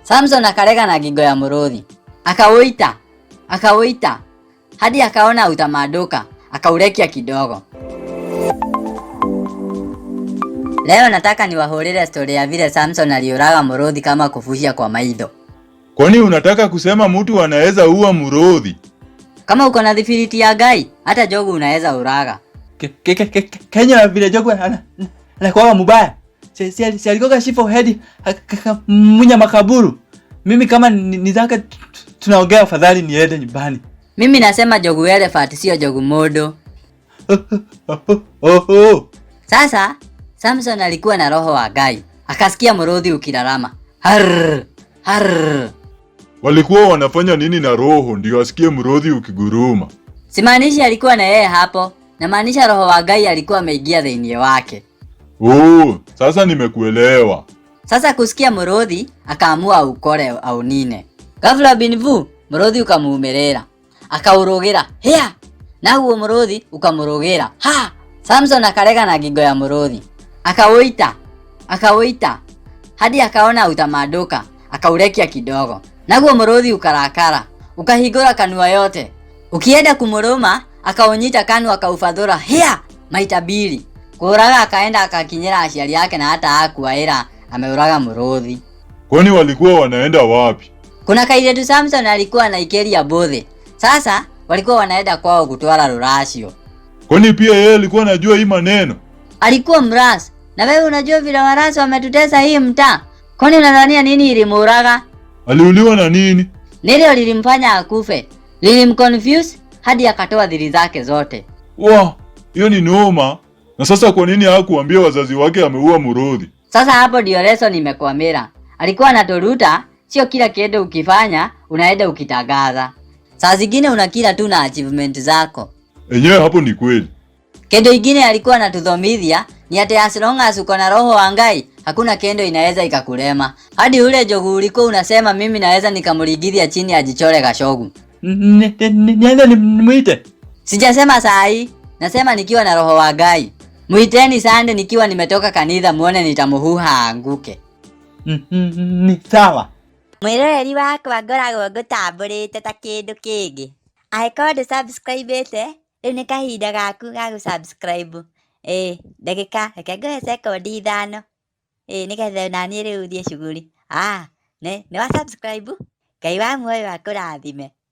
Samson akarega na ngingo ya mũrũthi. Akauita, akauita hadi akaona utamanduka, akaurekia kidogo. Leo nataka niwahurire story ya vile Samson aliuraga mũrũthi kama kufushia kwa maitho. Kwani unataka kusema mtu anaweza ua mrodhi? Kama uko na thibiriti ya Ngai, hata jogu unaweza uraga. Kenya vile jogwe anakuwa mubaya. Si alikoga shifo head munya makaburu. Mimi kama ni zake tunaongea, afadhali niende nyumbani. Mimi nasema jogu elephant, sio jogu modo. Oh. Sasa Samson alikuwa na roho wa Ngai, akasikia mũrũthi ukilalama har har. Walikuwa wanafanya nini na roho ndio asikie mrodhi ukiguruma? Simaanishi alikuwa na yeye hapo, namaanisha roho wa Ngai alikuwa ameingia thĩinĩ wake. Oh, sasa nimekuelewa. Sasa kusikia mũrũthi akaamua ukore aunine. Ghafla bin vu, mũrũthi ukamuumĩrĩra, akaũrũgĩra hĩa, naguo mũrũthi ukamũrũgĩra ha. Samson akarega na ngingo ya mũrũthi, akauita, akauita hadi akaona utamanduka, akaurekia kidogo, naguo mũrũthi ukarakara, ukahingũra kanua yote, ukienda kumũrũma akaunyita kanua akaufathũra hĩa maita mbili. Kũraga akaenda akakinyĩra aciari ake na hata hakuwaĩra ameuraga mũrũthi. Kwani walikuwa wanaenda wapi? Kuna kairetu Samson alikuwa anaikeria bothi. Sasa walikuwa wanaenda kwao kutwara ruracio. Kwani pia yeye alikuwa anajua hii maneno? Alikuwa mras. Na wewe unajua vile warasi wametutesa hii mtaa. Kwani unadhania nini ilimuuraga? Aliuliwa na nini? Nilio lilimfanya akufe. Lilimconfuse hadi akatoa dhiri zake zote. Wa, hiyo ni noma. Na sasa kwa nini hakuambia wazazi wake ameua mrodhi? Sasa hapo ndio lesson imekwamira. Alikuwa anaturuta, sio kila kitu ukifanya unaenda ukitangaza. Saa zingine unakila tu na achievement zako. Enyewe hapo ni kweli. Kendo ingine alikuwa anatuthomithia ni ati as long as uko na roho wa Ngai, hakuna kendo inaweza ikakulema. Hadi ule jogu ulikuwa unasema mimi naweza nikamurigithia chini ajichore gashogu. Niende nimwite? Sijasema saa hii, nasema nikiwa na roho wa Ngai. Muiteni Sande nikiwa nimetoka kanitha muone nitamuhuha aanguke. Ni sawa. Mwĩroreri wakwa, ngoragwo ngũtambũrĩte ta kĩndũ kĩngĩ. Angĩkorwo ndũ subscribe-ĩte, rĩu nĩ kahinda gaku ga gũ subscribe. Ĩĩ ndagĩka, reke ngũhe sekondi 5. Ĩĩ nĩgetha naniĩ rĩu thiĩ shughuli. Ah, nĩ wa subscribe? Ngai wa muoyo akũrathime.